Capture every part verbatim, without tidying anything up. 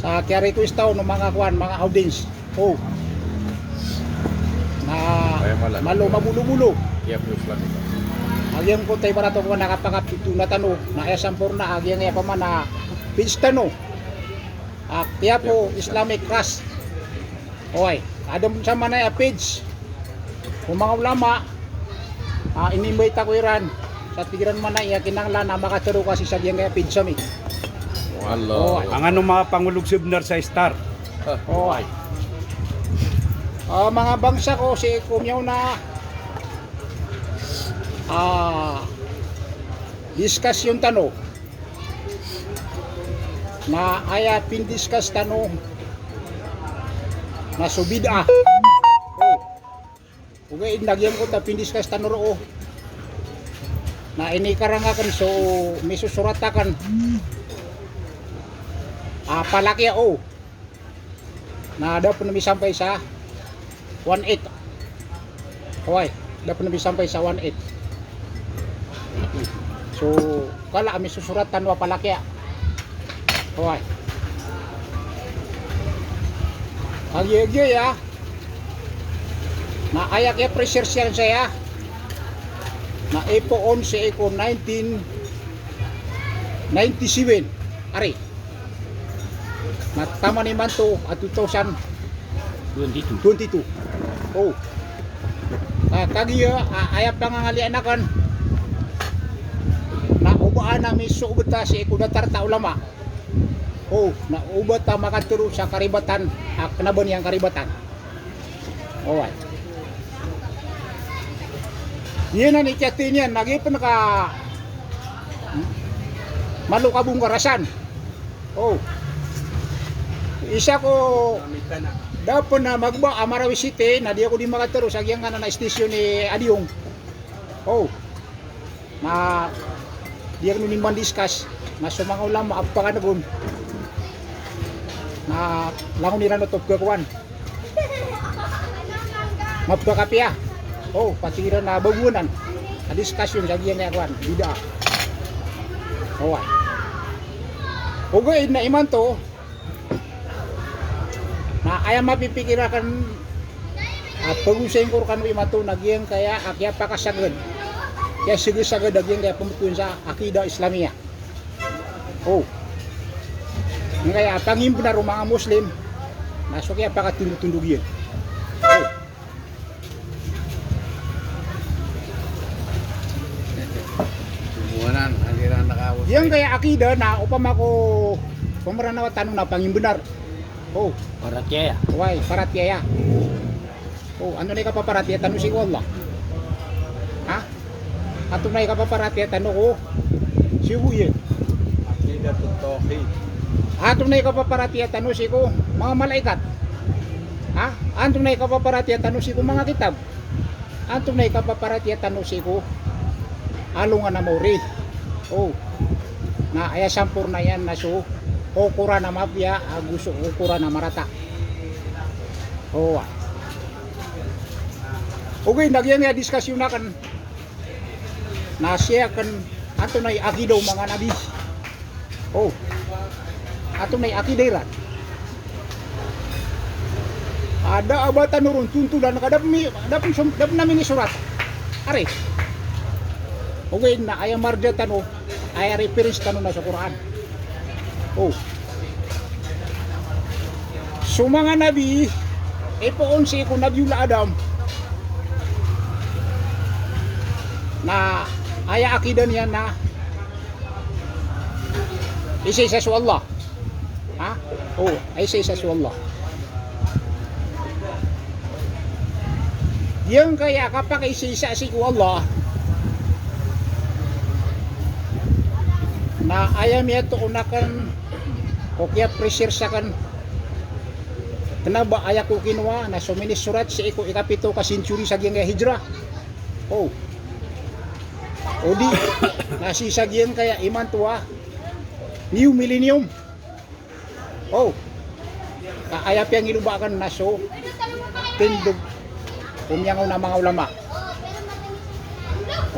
Ah, kiya-request tano o manga kowan, manga audience. O. Na malo mabolo-bolo. A giyangkoto a ibarat o kowan a kapakapito na tano, na aya samporna a giyangkaya pman a page tano a Quiapo Islamic Trust. Oway, adn sa manga page o manga ulama a inimbayta ko iran, sa tig iran man a aya kinanglan a makatharo ka sii sa giyangkaya page ami. Wallah. Oway. Angano mapangolog sa bnar sa star? Oway. A, manga bangsa ko, sii ko miyaona a discussion tano na aya pindiscuss tano na so bid'ah. O. Ogaid na giyangkoto a pindiscuss tano roo na inikarang akn so misosorat akn a palakiya, o. Na da pn misampay sa one eight. Oway, da pn misampay sa one eight. So kala a misosorat tano a palakiya. Oway. Kagiya-giya na aya kiya-preserve iyan saya na ipoon sii ko nineteen ninety-seven. Ari. Na taman imanto a two thousand twenty-two. O. A, kagiya, a, aya pangangalian akn na o ba a misosoat sii ko datar a ulama. O, na o ba ta makatharo sa karibatan a kna ba niyan karibatan. Oway. Giyanan i kiyathay niyan, na giya pn ka malo kabongkarasan. O. Isa ko da pn a magba a Marawi City, na di ako di makatharo sa giyangkanan a station i Adiyong. O. Na di ako ni man-discuss na so manga ulama a pakangon na langon iran oto pkakowan. Mapakapiya. O, pati iran a bagowanan a discussion sa giyangkaya kowan, bid'ah. Oway. Ogaid na imanto, na aya mapipikir akn a pagosay ko rkano imanto na giyangkaya a kiyapakasagad, kiyasgsagad a giyangkaya pmbtowan sa aqidah Islamiyah. O. Giyangkaya a pangimbnar o manga Muslim na so kiyapakatondotondog iyan. O. Giyangkaya aqidah na opama ko pmranaw tano na pangimbnar. O. Paratiyaya. Oway, paratiyaya. O, antonaa i kapaparatiyaya tano sii ko Allah? Ha? Antonaa i kapaparatiyaya tano ko sii ko iyan? Aqidatut tawhid. Antonaa i kapaparatiyaya tano sii ko manga malaikat? Ha? Antonaa i kapaparatiyaya tano sii ko manga kitab? Antonaa i kapaparatiyaya tano sii ko alongan a maori? O. Na aya samporna iyan na so okoran a mapiya ago so okoran a marata. Oway. Ogaid na giyangkaya discussion akn na sii akn antonaa i aqidah o manga nabi. O. Antonaa i aqidah iran? A da a ba tano ron tontolan ka da pn mi-, da pn som-, da pn ami inisorat. Ari. Ogaid na aya marja tano, aya reference tano na so Qur'an. O. So manga nabi, ipoon sii ko Nabiyullah Adam, na aya aqidah niyan na isa-isa so Allah. Ha? O, isa-isa so Allah. Giyangkaya kapakaisaisa sii ko Allah na aya miyatoon akn o kiya-preserve akn, kna ba aya ko kinowa na so minisorat sii ko ikapito ka century sa giyangkaya hijrah. O. O di na sii sa giyangkaya imanto a new millennium. O. Ka aya piyangiloba akn na so tindg o miyangaona a manga ulama.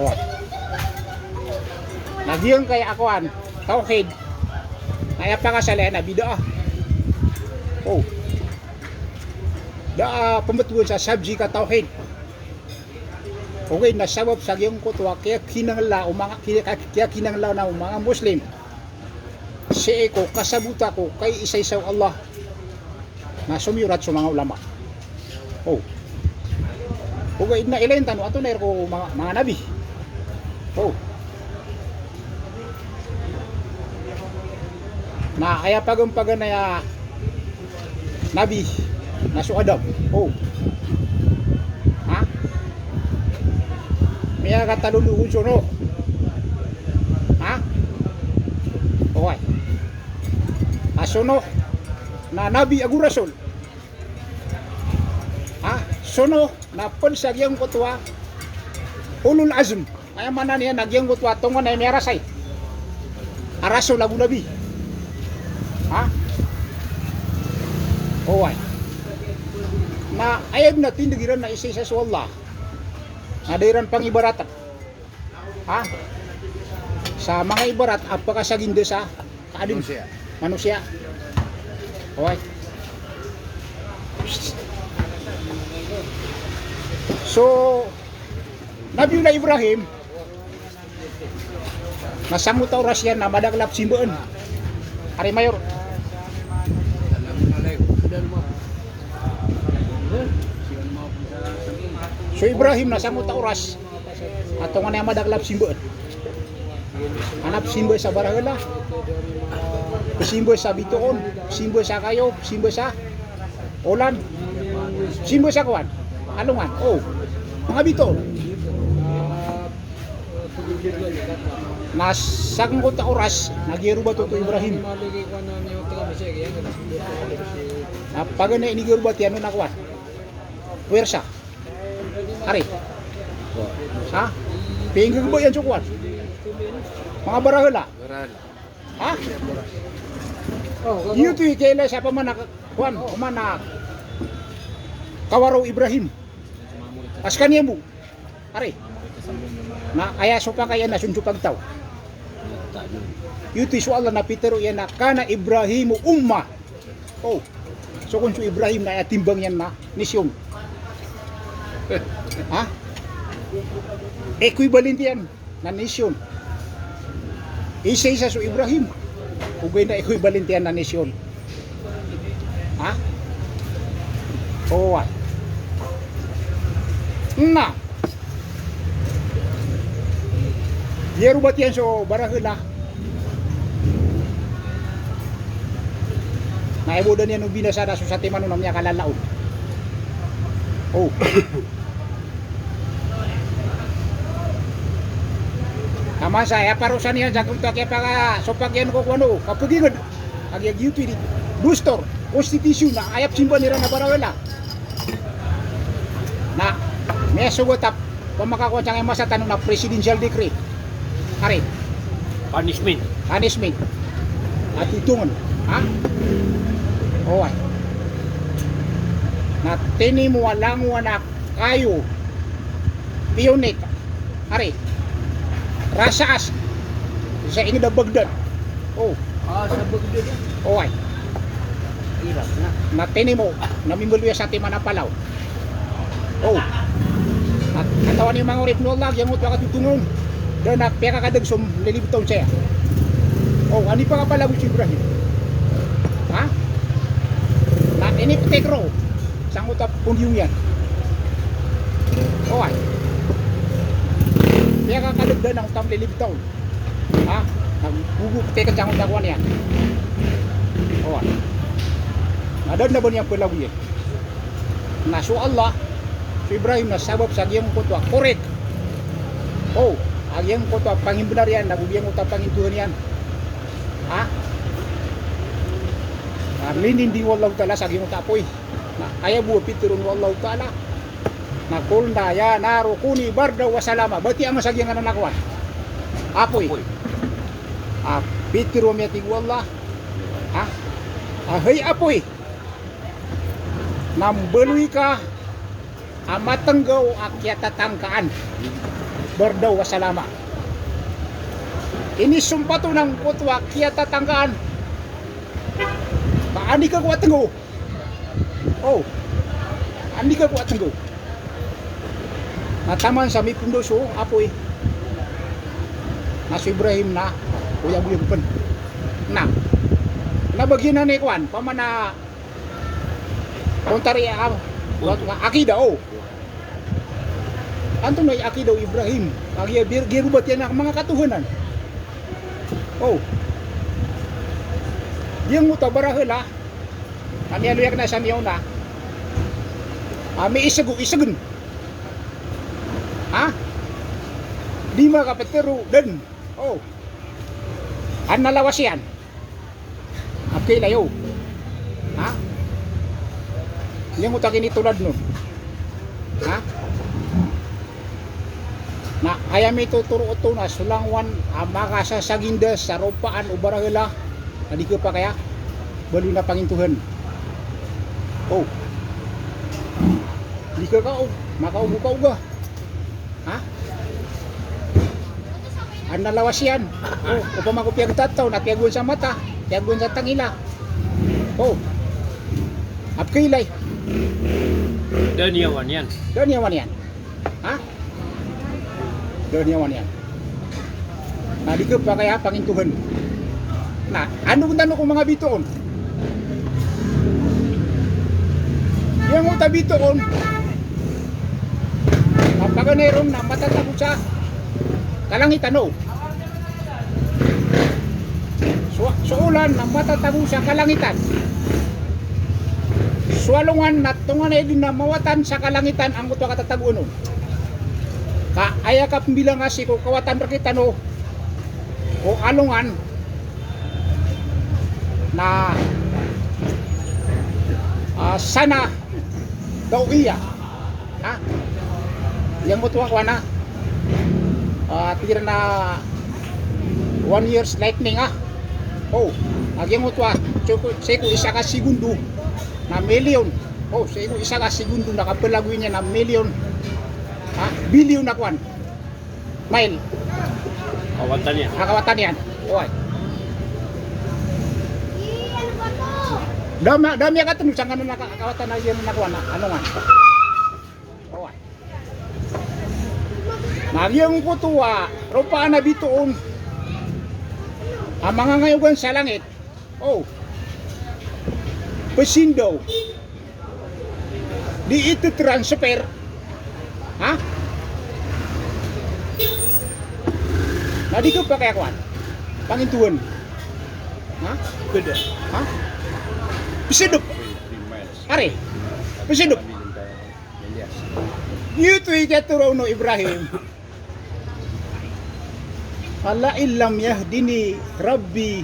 O. Na giyangkaya a kowan, tawhid, na aya pakaasal iyan na bid'ah. O. Da a pmbtowan sa subject a tawhid. Ogaid na sabap sa giyangkoto a kiyakinangla o manga, kiya-, kiyakinangla o manga Muslim sii ko kasabota ko kaiisaisa o Allah. Na somiyorat so manga ulama. O. Ogaid na ilayin tano, antonaa i rk o manga, manga nabi. O. Na aya paganay a nabi na so Adam. O. Ha? Miyakatalondog on so Nuh. Ha? Oway. A so Nuh na nabi ago rasul. Ha? So Nuh na pd sa giyangkoto a ulul azm. Aya maana niyan na giyangkoto a tonganay a miyarasay a rasul ago nabi. Ha? Oway. Na aya dn a tindg iran na isaisa so Allah. Na da iran pangibaratn. Ha? Sa manga ibarat a pakasaginda sa kaadn. Manosiya. Manosiya. Oway. So Nabiyullah Ibrahim na sangkoto a oras iyan na madakl a pzimbaan. Ari Mayor. So Ibrahim na sangkoto a oras a tonganay a madakl a pzimbaan. Ana pzimba sa barahala, pzimba sa bitoon, pzimba sa kayo, pzimba sa olan, pzimba sa kowan, alongan. O, manga bitoon. Na sangkoto a oras na giyarobat oto o Ibrahim. Na paganay a inigiyarobat iyan on na kowan, puwersa. Ari. Ha? Pinggagba iyan so kowan, manga barahala. Ha? Giyoto i kailay sa pman a kowan, pman a kawaraw o Ibrahim a skaniyan bo. Ari. Na aya so pakay iyan na so on so pagtaw. Giyoto i so Allah na pitharo iyan a kana Ibrahimu ummah. O, so kon so Ibrahim na aya timbang iyan na nisyon. Ha? Equivalent iyan na nisyon. Isaisa so Ibrahim, ogaid na equivalent iyan na nisyon. Ha? Oway. Na Giyarobat iyan so barahala. Na aya bo dn iyan o binasa na so satiman on na miyakalala on. O. Taman sa aya parosan iyan sa giyangkoto a kiyapakasopak iyan ko kowan o kapagingd. Kagiya giyoto i dustur, konstitusyon, na aya pzimbaan iran a barahala. Na miyasogat a pamakakowan sangkai masa tano na presidential decree. Ari. Punishment. Punishment. A totongn. Ha? Oway. Na tinimo a langowan a kayo. Piyonit. Ari. Rasaas. Sa ingd a Baghdad. O. A, sa Baghdad iyan. Oway. Iraq na. Na tinimo, na mimbaloy a satiman a palaw. O. Na katawan iyo manga oripn o Allah, giyangkoto a katotongn on. Da na piyakakadag so mlilibtaw saya. O, anipakapalagoy si Ibrahim. Ha? Na iniptik roo sangkoto a pondiyong iyan. Oway. Piyakakadag da na oto a mlilibtaw. Ha? Na gogopitikn sangkoto a kowan iyan. Oway. Na da dn a ba niyan palagoyan. Na so Allah, so Ibrahim na sabap sa giyangkoto a korek. O, a giyangkoto a pangimbnar iyan, na go giyangkoto a pangintohan iyan. Ha? Na lininding o Allahu Ta'ala sa giyangkoto a apoy. Na aya bo a pitharo o Allahu Ta'ala na, "Qulna ya naru kuni bardan wa salama." Batiya nga sa giyangkanan a kowan, apoy. Apoy. A pitharo, miyatharo o Allah. Ha? A hay apoy, na mbaloy ka a matnggaw a kiyatatangkaan. Bardan wa salama. Inisompat on angkoto a kiyatatangkaan. Ba andi ka ko a tnggaw. O, andi ka ko atenggo. Na taman sa mipondo so apoy na so Ibrahim na oyagoyag pen. Na, na ba giyanan i kowan, pamana kontari a, a, akida, o. Antonaa i akida o Ibrahim? Kagiya bir-, giya bo ba tiyan a manga katohanan. O. Giyangkoto a Barahela a miyaaloy akn a sa miyaona a miiseg o isegen. Ha? Di makapetero den. O. Adn a lawas iyan a pkailay, o. Ha? Giyangkoto a kinitoladn on. Ha? Na aya mitotoro oto na so langowan a makasasaginda sa ropaan o Barahela a di khapakay a baloy na pangintohan. O. Di khakaog, makaogokaoga. Ha? Adn a lawas iyan. O, opama ko piyagtataw na piyagowan sa mata, piyagowan sa tangila. O. A pkailay. Da niyawan iyan. Da niyawan iyan. Ha? Da niyawan iyan. Na di khapakay a pangintohan. Na, ando tano ko manga bitoon. Giyangkoto a bitoon, na paganay ron na matatago sa kalangitan, o. So, so olan na matatago sa kalangitan. So alongan na tonganay dn a mawatan sa kalangitan angkoto a katatagoan on. Ka aya kapmbilanga sii ko kawatan rktano ko alongan na, a, sana dawiya. Ha? Giyangkoto a kowan a, a, tig iran a one year's lightning, a. O, a giyangkoto a, sii ko, sii ko isa ka segundo na milyon. O, sii ko isa ka segundo na kapelagoy niyan na milyon. Ha? Bilyon a kowan. Mile. Kawatan iyan. A, kawatan iyan. Oway. Da mi-, da miyakatndo sangkanan a ka-, kawatan a iyan na kowan a, alongan. Oway. Na giyangkoto a ropaan a bitoon a mangangayogan sa langit. O. Pesindaw. Di ito transfer. Ha? Na di khapakay a kowan. Pangintohan. Ha? Beda. Ha? Pesedep. Ari. Pesedep. Giyoto i kiyatoroon o Ibrahim. Ala in lam yahdini Rabbi.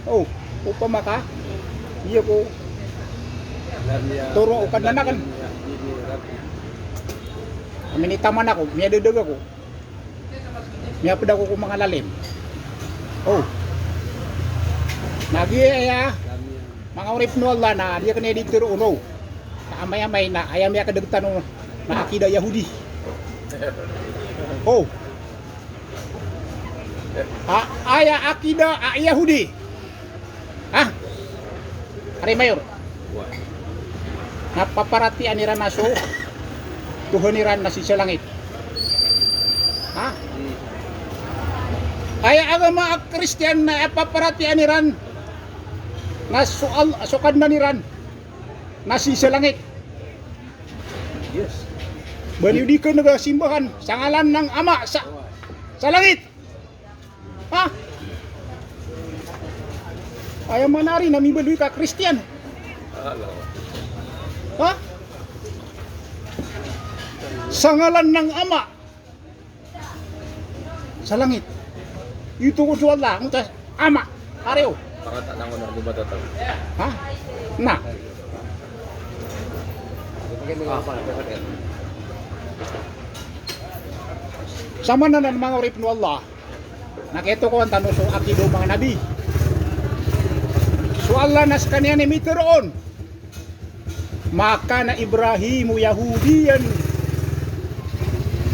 O, opama ka di ako toroa o Kadnan akn. Minitaman ako, miyadadag ako. Miyaped ako ko manga lalim. O. Na giya aya, manga oripn o Allah, na di akn aya di toroon o. Amay-amay na aya miyakadeg tano na akida Yahudi. O. A, aya akida a Yahudi. Ha? Ari mayor. Na paparatiyayaan iran a so Tuhan iran na sii sa langit. Ha? Aya agama a Kristiyan na paparatiyayaan iran na so Al-, so Kadnan iran na sii sa langit. Yes. Ba niyo di kna simbahan sa ngalan ng Ama sa, sa langit? Ha? Aya maana ron na mimbaloy ka Kristiyan. Ha? Sa ngalan ng Ama sa langit. Ito ko so Allah, ngutas Ama. Ari o. Pangata na ko na ko matataw. Ha? Na. Samanan manga oripn o Allah. Na kiyatokawan tano so akida o manga nabi. So Allah na skaniyan i mitero on. Ma kana Ibrahimu Yahudiyan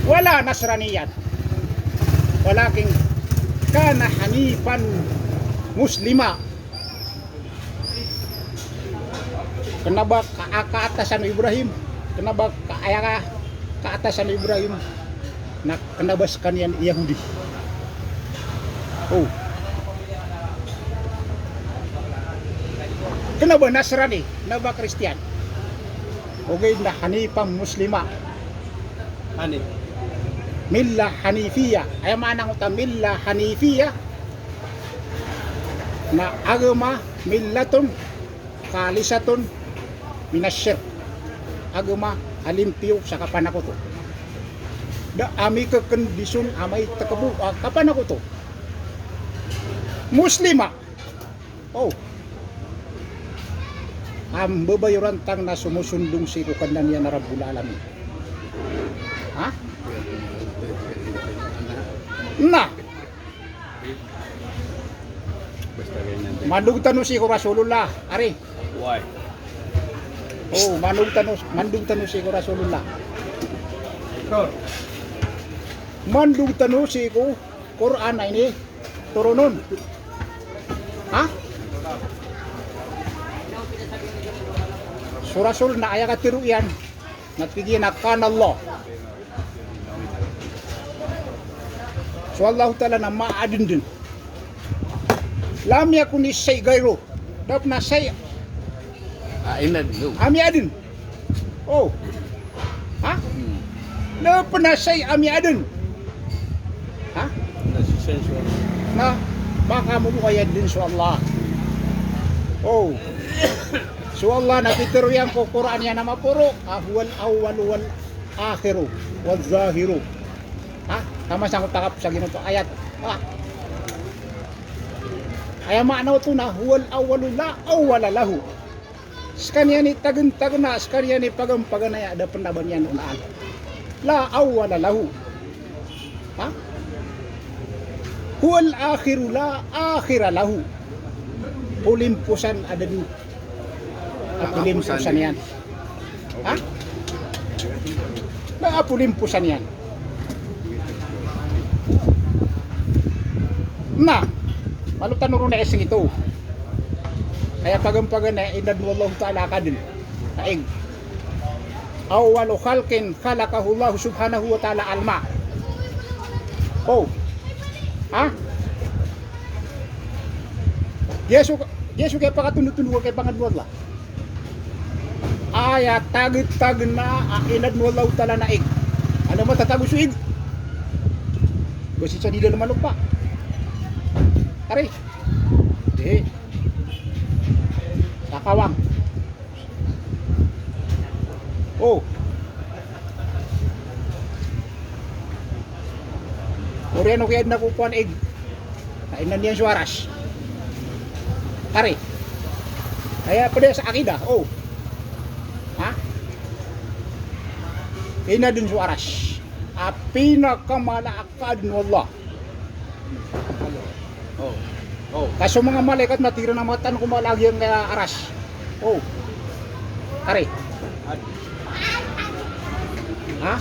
wala Nasraniyan, walakin kana hanifan muslima. Kena ba ka, a, kaatasan o Ibrahim, kena ba ka, aya ka, kaatasan o Ibrahim, na kena ba sekaniyan i Yahudi. O. Kena ba Nasrani, kena ba Kristiyan. Ogaid na hanifan muslima. Hanif. Millah hanifiyah. Aya maana angkoto a millah hanifiyah na agama, millatun khalisatun minash shirk. Agama a limpiyo sa kapanakoto. Da a mikekendisyon a maiteke bo a kapanakoto. Muslima. O. A mbabayoran tano na somosondong sii ko Kadnan iyan a Rabbul Alamin. Ha? Na. Mandog tano sii ko Rasulullah, ari. Why? O, mandog tano, mandog tano sii ko Rasulullah. Mandog tano sii ko Qur'an a initoron on. Ha? So Rasul na aya katero iyan na tig iyan a kana Allah. So Allahu Ta'ala na maadn dn. Lam yakuni shay' ghayruh. Da pn a shay'. A, inadn, o. A miyaadn. O. Ha? Hmm. Da pn a shay' a miyaadn. Ha? Na si shay' so Allah. Na pakamokowa iyan dn so Allah. O. So Allah na pitharo iyan ko Qur'an iyan a maporo a huwal awwalu wal akhiru waz zahiru. Ha? Taman sangkoto a kap sa giyangkoto a ayat. Ha? Aya maana oto na huwal awwalu la awwala lahu. Sekaniyan i tagntagna, sekaniyan i paganpaganaya, da pn a ba niyan onaan. La awwala lahu. Ha? Huwal akhiru la akhira lahu. Polimposan a da dn a polimposan iyan. Ha? Na a polimposan iyan. Na malo tano ron a isingito. Aya paganpaganay a inadn o Allahu Ta'ala a kadn. Taig. Awwalu khalqin khalaqahu Allahu subhanahu wa ta'ala al-ma'. O. Ha? Giya so, giya so kiyapakatondotondog a kiyapangadn o Allah. Aya tagtagna a inadn o Allahu Ta'ala na ig. Ano matatago so ig? Ba sii sa dila a lopa. Ari. Di. Kakawang. O. Oriyan o kiyaadna ko kowan ig. Na inadn iyan so Arash. Ari. Aya pd sa aqidah. O. Ha? Inadn so Arash. A pinakamala a kaadn o Allah. O. O. Ka so manga malaikat na tig iran a mataan ko mala a giyangkaya Arash. O. Ari. Ha?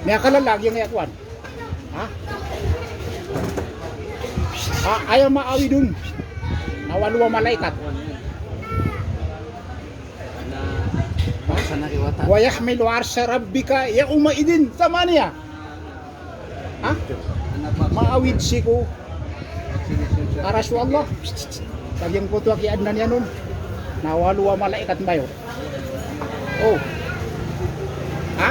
Miyakalala a giyangkaya kowan. Ha? A, aya maawid on na walo a malaikat. Wa yahmilu arsha rabbika yawma idhin thamaniya. Ha? Maawid sii ko Arash o Allah. Sa giyangkoto a kiyaadna niyan on na walo a malaikat mbayo. O. Ha?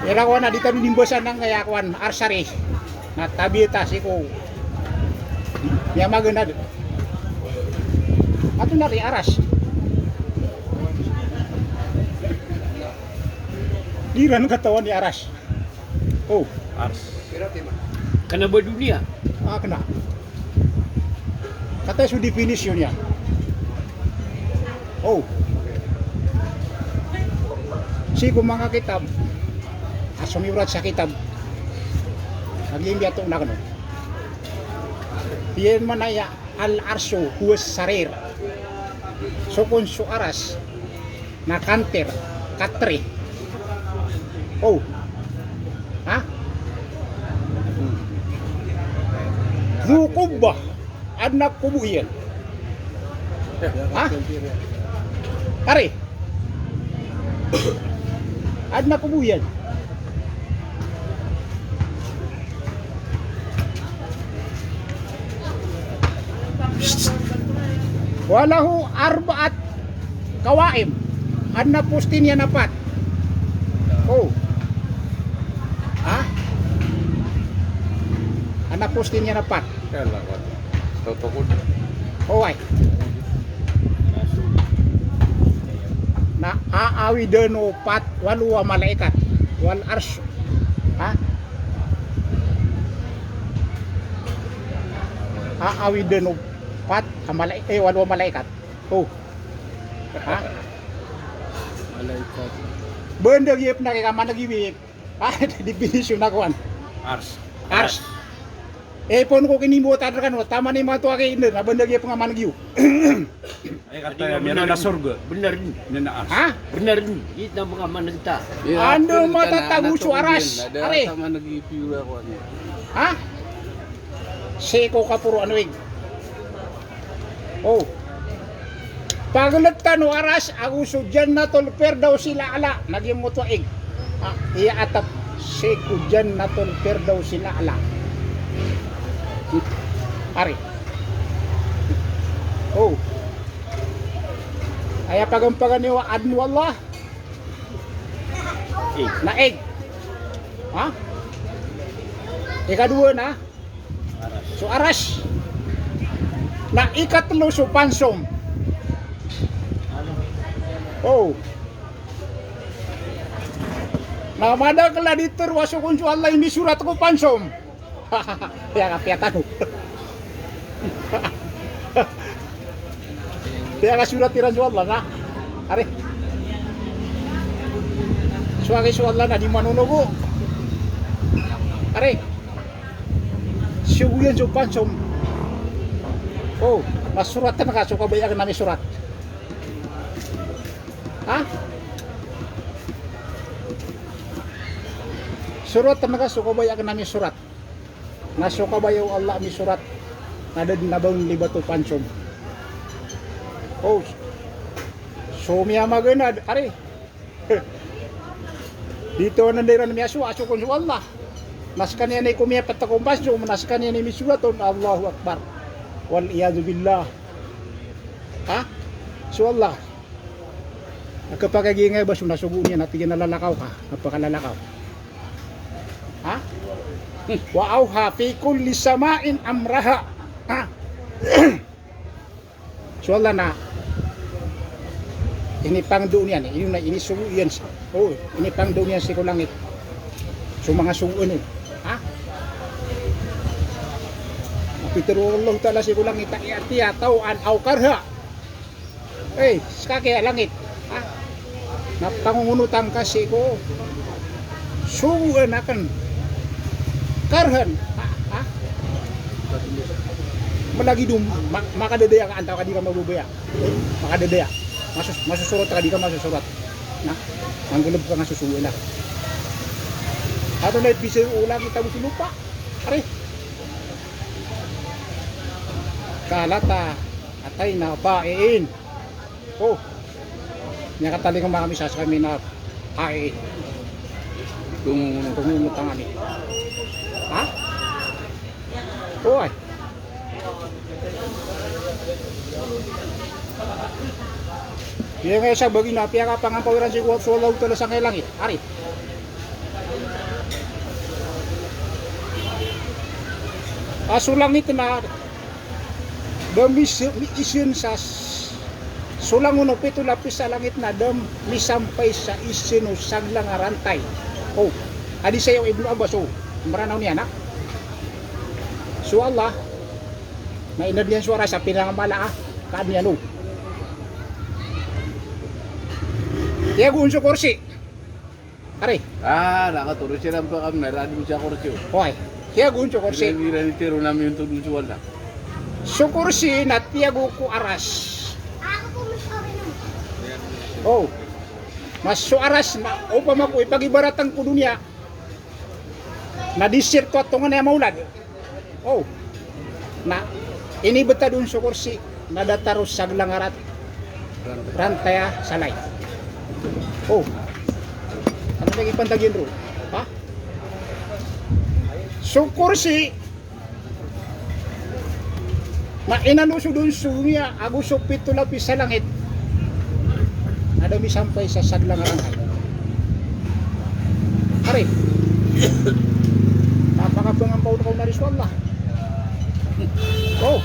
Ira kowan a di tano inimbasa angkaya kowan, Arsh ari. Na tabiya ta sii ko miyamaganad. Antonaa i Arash? Di iran katawan i Arash. O. Arsh. Kena ba doniya? A, kena. Kataya so definition iyan. O. Sii ko manga kitab a somiyorat sa kitab a giyangkai a toon akn on. Iyan man aya al-arshu huwas sarir. So kon so Arash na kanter, katre. O. Ha? Dhu qubbah. Adn a kobo iyan. Ha? Ari. Adn a kobo iyan. Walahu arba'at qawaim. Adn a posti niyan a pat. O. Ha? Adn a posti niyan a pat. Kala ko. Totokod. Oway. Na aawiden o pat, walo a malaikat. Wal arsh. Ha? Aawiden o pat a malai-, eh, walo a malaikat. O. Ha? Malaikat. Banda giyap na kaya ka managi wi. Ah, definisyon na kowan. Ars. Ars. Eh, pon ko kinimbo ta rkano, taman i mato aki iner, na banda giyap nga managi wi. Ay, kata ya, miyana na sorga. Benar ni. Miyana na ars. Ha? Benar ni. Ita mga managta. Anda matatago so aras. Are. Taman lagi piula kowan. Ha? Sii ko kaporo ano ig. O. Pagltan o aras ago so Jannatul Firdausil A'la, na giyoto a ig. Ah, iya atap sii ko Jannatul Firdausil A'la. Ari. O. Aya pagampagan iyo adn o Allah. Ig. Na ig. Ha? Ikadowa na. So aras. Na ikatlo so pansom. O. Na madakl a di tharoa so kon so Allah i misorat ko pansom. Piya ka, piya tano. Piya ka sorat iran so Allah na. Ari. So aki so Allah na di manonogo. Ari. Sogo iyan so pansom. O, na soratan ka so kabaya akn a misorat. Ha? Soratan ka so kabaya akn a misorat. Na so kabaya o Allah a misorat. Na da dn a ba on libat o pansom. O. So miyamaganad, ari. Di to anan da iran miyasowa, so kon so Allah. Na skaniyan i ko miyapat a kompas, so na skaniyan i misorat on, Allahu Akbar. Wal iyadhu billah. Ha? So Allah. A kapakagingay ba so na sogo niyan, a tig iyan a lalakaw ka, a pakalalakaw. Ha? Wa awha fi kulli sama'in amraha. Ha? So Allah na inipangndao niyan, ini na inisogo iyan sa, o, inipangndao niyan sii ko langit. So manga sogoan on. Ha? Na pitharo o Allahu Ta'ala sii ko langit, a'tiya taw'an aw karha. Ey, ska ki a langit. Ha? Na pangongonotan ka sii ko sogoan akn. Karhan. Ha? Ha? Malagid o ma-, makadadaya ka antaa ka di ka mababaya. Makadadaya. Masos-, masosorat ka di ka masosorat. Na, manggalbk ka nga so sogoan akn. Ato na ibisay o langit ago so lopa. Ari. Qalata atayna ta'i'in. O. Miyakatalingoma kami sa skami na ai. Tongongonotan ami. Ha? Oway. Aya nga isa bagi na piyakapangampawiran sii ko Allahu Ta'ala sangkai a langit. Ari. A so langit na da mis-, mi-, isin sa s-, so langon o pito lapis a langit na da misampay sa isin o saglang a rantay. O, hadis aya o Ibnu Abbas, o, Mranaw niyan, ha? So Allah, na inadn iyan so aras a pinangamala, ha? Kaadn iyan, o. Tiyagoon so korsi. Ari. Ah, na katorsi ran pa kam na radi sa korsi. Oway. Tiyagoon so korsi. Ira, ira ni tiro na mi untuk so Allah. So korsi na tiyago ko aras. O. Na so aras na opama ko ipagibaratan ko doniya. Na desierto a tonganay a maolad. O. Na inibtad on so korsi. Na datar o saglangarat rantaya salay. O. Ano lagi pantagin ro? Ha? So kursi na inano so doon so dunya ago so pito lapis sa langit. Na da misampay sa saglangaran. Ari. Papakabangan pa on kaon ari so Allah. O.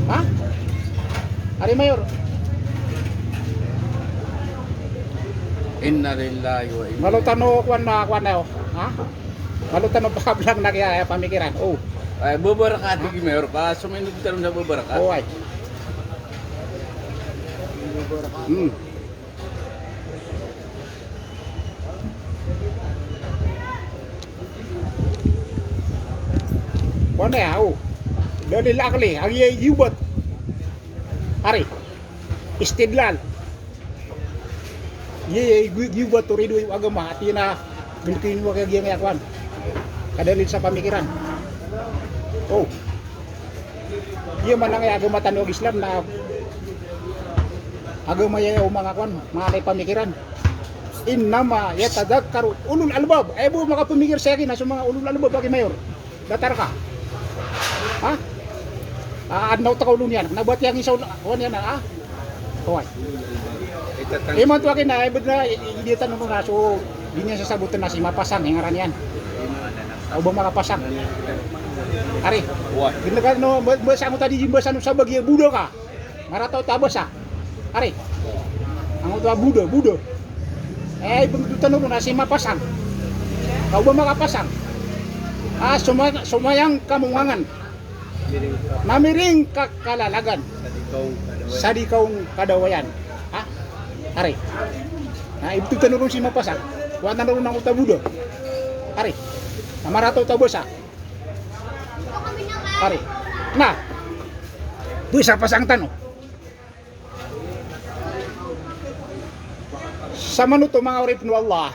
Ha? Ari Mayor. Inna lillahi wa inna Malo tano kuwan na kuwan na, o. Ha? Malo tano pakablang na kiya, eh, pamikiran. O. Ay, babarakat ki Mayor. Ba, suminog tano sa babarakat. O, ay. Hmm. Kuwan na, o. Dalil akli, agi aya i giyubat. Ari. Istidlal. Agi aya i giyubat o rido o agama, ati na, bilkin mo kaya giyangkaya kuwan. Kadalil sa pamikiran. O. Aya maana aya agama tano a Islam na agama aya o manga kuwan, manga kay pamikiran. Innama yatadhakkaru ulul albab. Aya bo makapamikir saya ki na so manga ulul albab aki Mayor. Datar ka. Ha? Ah, adn a oto ka olo niyan. Na ba tiyan isa olo, kuwan iyan, ha? Oway. Imanto aki na, eh, bed na, i-, i-, di tano na so, di niyan sasaboten na si Mapasang, i ngaran iyan. O ba Makapasang. Ari. Oway. Bed na ka, no, ba, ba sa angoto a di, ba sa, no, sa bagiya boda ka. Marata oto a basa. Ari. Angoto a boda, boda. Eh, ibeged tano ron na si Mapasang. Ka o ba Makapasang. Ah, soma-, somayang ka mongangan. Na miring ka kalalagan. Sa di ka on kadawayan. Ha? Ari. Na ibeged tano ron si Mapasang. Kowaan tano ron angoto a boda. Ari. Na marata oto a basa. Ari. Na. Basa Pasang tano. Samanoto manga oripn o Allah.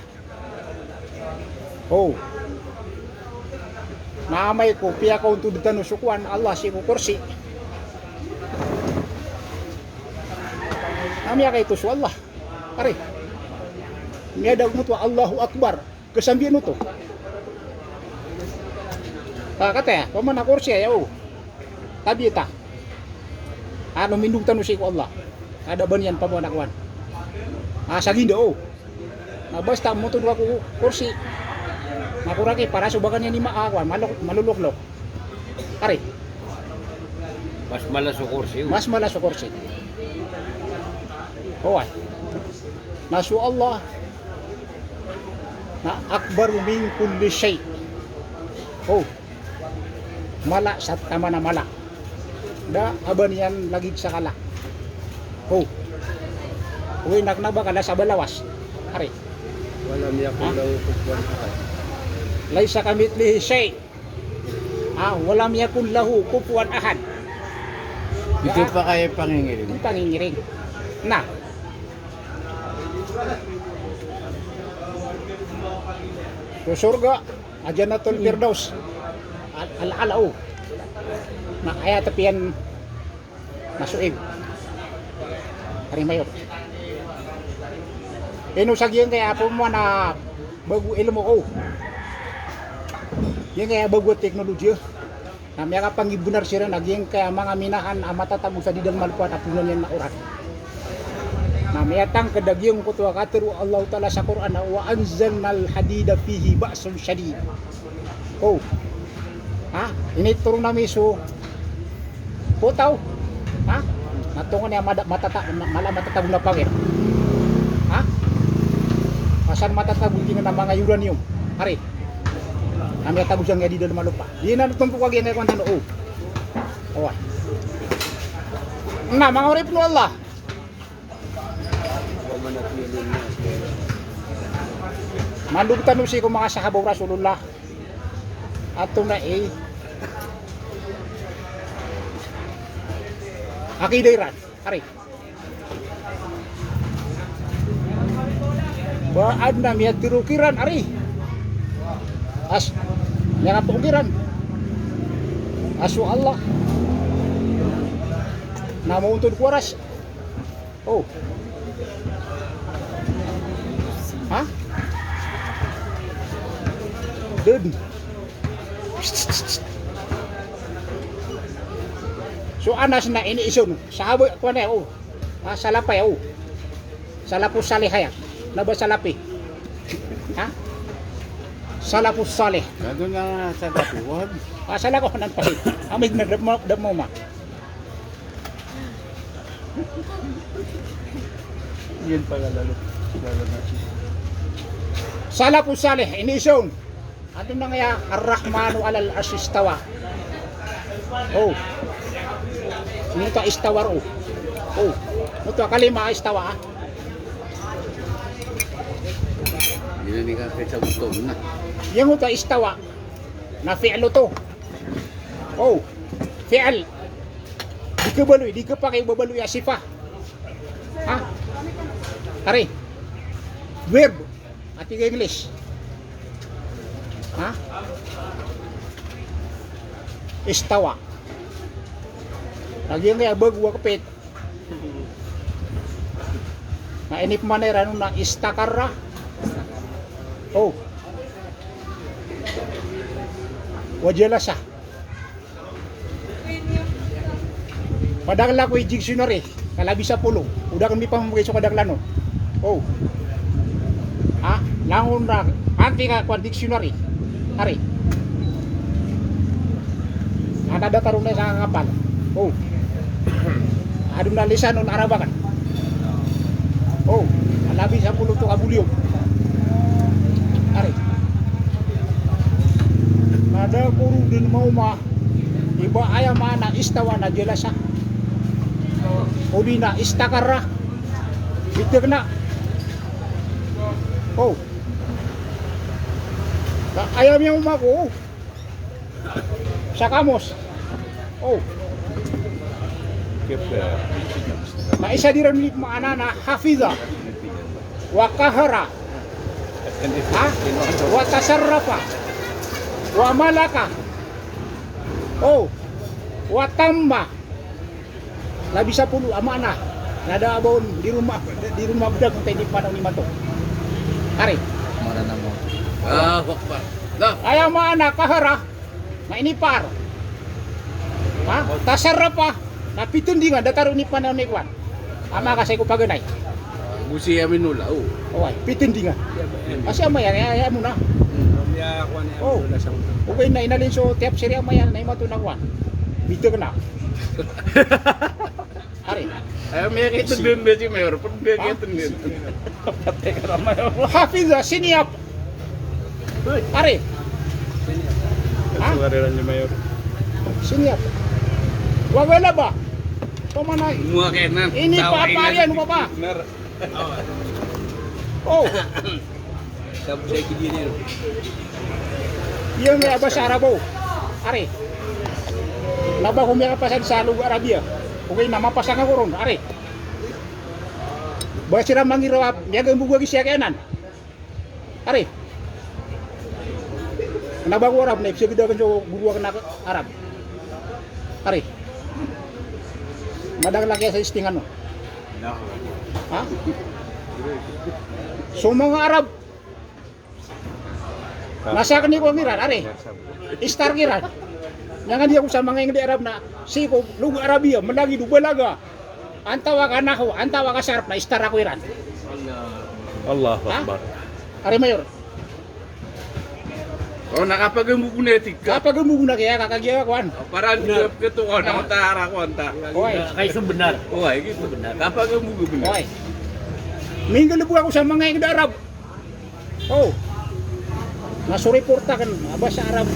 O. Na amay ko piyakaontod tano so kowan, Allah, sii ko kursi. Na miyakaito so Allah. Ari. Miyada ko moto a Allahu Akbar. Kasambiyan oto. Ah, kataya, pamana kursi aya, o. Tabi ta. Ano, mindog tano sii ko Allah. Kada ba niyan pamana kowan. Ah, sa ginda, o. Na basta moto dowa ko kursi. Makoraki para so bagan iyan i ma-, ah, kowan, malo-, maloloklok. Ari. Mas mala so kursi, o. Mas mala so kursi. Oway. Na so Allah na akbaru min kulli shay. O. Mala sa taman a mala. Da a ba niyan lagid sa kala. O. Oway, na kna ba kala sa balawas. Ari. Walam yakun lahu kufuwan ahad. Laysa kamithlihi shay. Ah, walam yakun lahu kufuwan ahad. Ito pa kaya pangingiring. Ito pangingiring. Na. So sorga, a Jannatul Firdaus. Al-, al-, ala, o. Na aya tapiyan na so ig. Ari Mayor. Ino sa giyangkaya a pamana bago ilmo ko. Giyangkaya bago a teknolojiya. Na miyakapangibnar siran a giyangkaya manga minahan a matatago sa didang malpa na poonan iyan na oran. Na miyatangkd a giyangkoto a katharo o Allahu Ta'ala sa Qur'an a, "Wa anzalnal hadida fihi ba'sun shadid." O. Ha? Initoron ami so potaw. Ha? Na tonganay a mada-, matata-, ma-, mala matatago na pangir. Ha? Pasal matatago giyanan a manga uranium. Ari. Na miyatago sangkaya didang a malpa. Di na tompok a giyangkaya kowan tano. O. Oway. Na, manga oripn o Allah. Mandog tano sii ko manga sahaba o Rasulullah. Antonaa i akida iran, ari. Ba adn a miyatharo kiran, ari. As, miyakapoon kiran a so Allah Amo ontod ko aras. O. Ha? Ded. So Anas na iniiza on. Sahaba, kowan aya, o. Ha, salaf aya, o. Salafus salih aya. Na ba salafi. Ha? Salafus salih. Ado na salafi, wag. A, salaf ko nan pasi. Amid na damo, damo ma. Iyan pala lalo. Lalo na. Salafus salih, iniiza on. Antonaa aya, Ar-Rahmanu alal arsyis istawa. O. Ino ta istawa ro. O. Ino ta kalima istawa, a. Ino ni ka kay sa buto na. Ino ta istawa. Na fi'l oto. O. Fi'l. Di kabaloy, di kapakay babaloy a sifa. Ha? Ari. Verb. Ati ka English. Ha? Istawa. Lagi nga aya bago a kapit. Na inipman iran on na istakarra. O. Wa jalasa. Padakl ako i dictionary, ka labi sapolo. O da akn mipamamgay so kadaklan on. O. Ha? Langon ra, anti ka kowan dictionary. Ari. Ana datar on na isa a kapal. O. Adn a lisanul Arab akn. O. Labi sapolo oto ka volume. Ari. Na da ko ron dn maoma. Iba aya maana istawa na jalasa. Odi na istakarra. Bitag na. O. Na aya miyaoma ko. Sa kamos. O. Na isa di ran ini maana na hafiza. Wa qahara. Ha? Wa tasarrafa. Wa malaka. O. Wa tamma. Labi sapolo a maana. Na da a ba on di ron ma, di ron mabdag oto i di panaw ni mato. Ari. Maana mo. Allahu Akbar. Nah. Aya maana qahara. Na inipar. Ha? Tasarrafa. Na pitindingan, datar o inipman a mikowan. Ama ka sii ko paganay. Gusi amin ola, o. Oway, pitindingan. Kasi ama iyan, aya, aya mo na. O. Ogaid na inalin so tiyap siri ama iyan, na imato na kowan. Bitag na. Ari. Ay, miyakitndn dn si Mayor, pd miyakitndn dn. Hafiza, siniyap. Ari. Ha? Suwari ran ni Mayor. Siniyap. Wa ghalaba. Pamana. Muwa kainan. Ini pa, pariyan mo pa. O. Iya nga aya basa Arab o. Ari. Na ba ko miyakapasad sa loga Arabia. Ogaid na mapasang ako ron. Ari. Ba siran mangiraw a miyagambog a gisiya kiyanan. Ari. Na ba ko Arab na ipsagad akn so goro akn a Arab. Ari. Madakl a kiyasaistingan o. Ha? So manga Arab. Na sakn i kowan kiran, ari. Istar kiran. Miyangadii ako sa manga ingd i Arab na sii ko loga Arabia, malagid o balaga. Antawaa ka nahw, antawaa ka sarf, na istar ako iran. Allahu Akbar. Ari Mayor. O, na kapagambog on aya tig ka. Kapagambog on aya tig ka, kagiya kowan. O, para di ka pkto, o, na mata ara kowan ta. Oway. Kay so bnar. Oway, giyoto. Bnar. Kapagambog on aya. Oway. Minggalbk ako sa manga ingd a Arab. O. Na so report akn a basa Arab.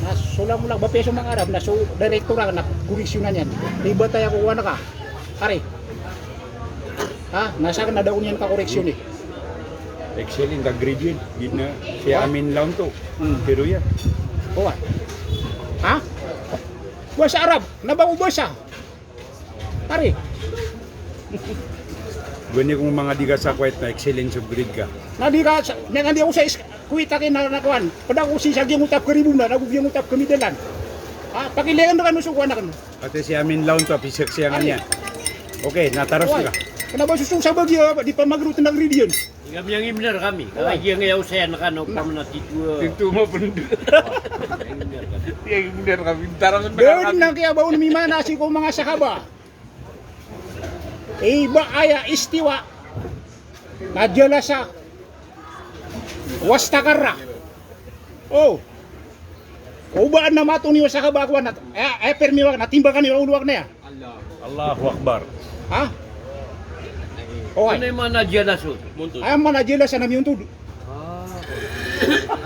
Na so langolang ba piya so manga Arab, na so director akn na koreksyonan iyan. Ribat aya ko kowan ka. Ari. Ha, na sakn na da ko niyan kakoreksyon i. Excellent, ka grade iyan. Giya na si Amin Launto. Hmm. Pero iyan. Oway. Ha? Basa Arab, na ba ko basa. Ari. Gowani ko manga di ka sa Kuwait na excellent so grade ka. Na di ka sa, na di ako sa is-, Kuwait aki na, na kowan. Pd ako sii sa giyangkoto a pkaribo na, na giyangkoto a pkamidalan. Ha, pakilayan rkano so kowan akn. Pati si Amin Laon to, piseksiyan ka niyan. Okay, na taros ka. Kena ba sosong sa bagi, ah, di pamagrot na gridian. Kami yang imnar kami. Kala giya nga yaw saya na kano, pamna tito. Tito mo pun. Yang imnar kami. Tarang. Dn na kiyabaw mi mana sii ko manga sahaba. Iba aya istiwa. Na jalasa. Wastaqarra. O. Oba na mato niyo sa kaba ko anat. Eh, eh, permi wak na timbakan iyo olo wak na iya. Allahu Akbar. Ha? O, ay. Ano yung mana jalasa? Muntod. Ay, mana jalasa na miuntod. Ah.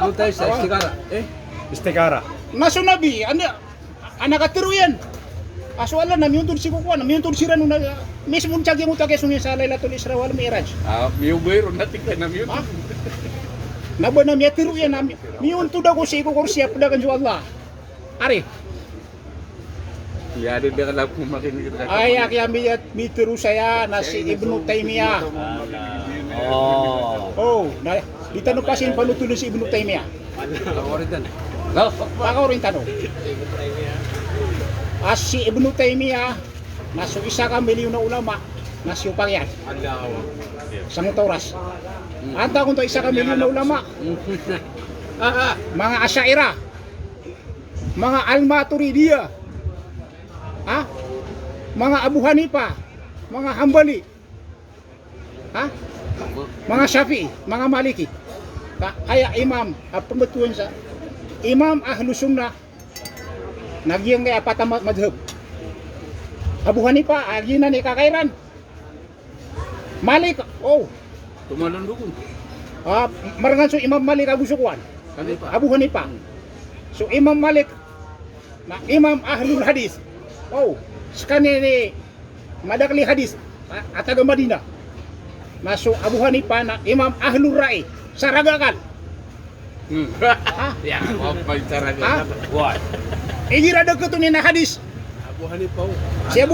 Ano tayo sa istikara? Eh? Istikara. Na so Nabi, ano, Ana katero iyan. A so Allah na miuntod sii ko kowan, miuntod siran on a, mismo on sa giyangkoto a kiyasono iyan sa Lailatul Isra wal Mi'raj. Ah, miyoba iron na tig ka na miuntod. Ha? Na ba na miyatero iyan a mi-, miuntod ako sii ko kursi a pd akn so Allah. Ari. Aya kiya miyat-, mitero saya na si Ibnu Taymiyah. O. O, na, di tano pasin panotoln si Ibnu Taymiyah. Pakaorin tano. A si Ibnu Taymiyah, na so isa ka milyon a ulama, na siyopak iyan. Sangoto a oras. Antaa kon to isa ka milyon a ulama? Manga Asha'irah, manga Al-Maturidiyah, ha? Manga Abu Hanifah, manga Hanbali. Ha? Manga Shafi'i, manga Maliki. Ka aya imam a pmbtowan sa imam Ahlus Sunnah, na giyangkaya apat a ma-, madhhab. Abu Hanifah, a giyanan i kakay iran. Malik, o. Tomalondog on. A, marngan so Imam Malik ago so kowan. Hanifah. Abu Hanifah. So Imam Malik, na imam ahlul hadith. O, skaniyan i madakl i hadith a, a taga Madinah. Na so Abu Hanifah na imam ahlur ra'y, sa raga akal. Hmm. Ha? Ya, apa bicara dia? Ha? Wah. Igira da ketonin a hadith. Abu Hanifah. Si Abu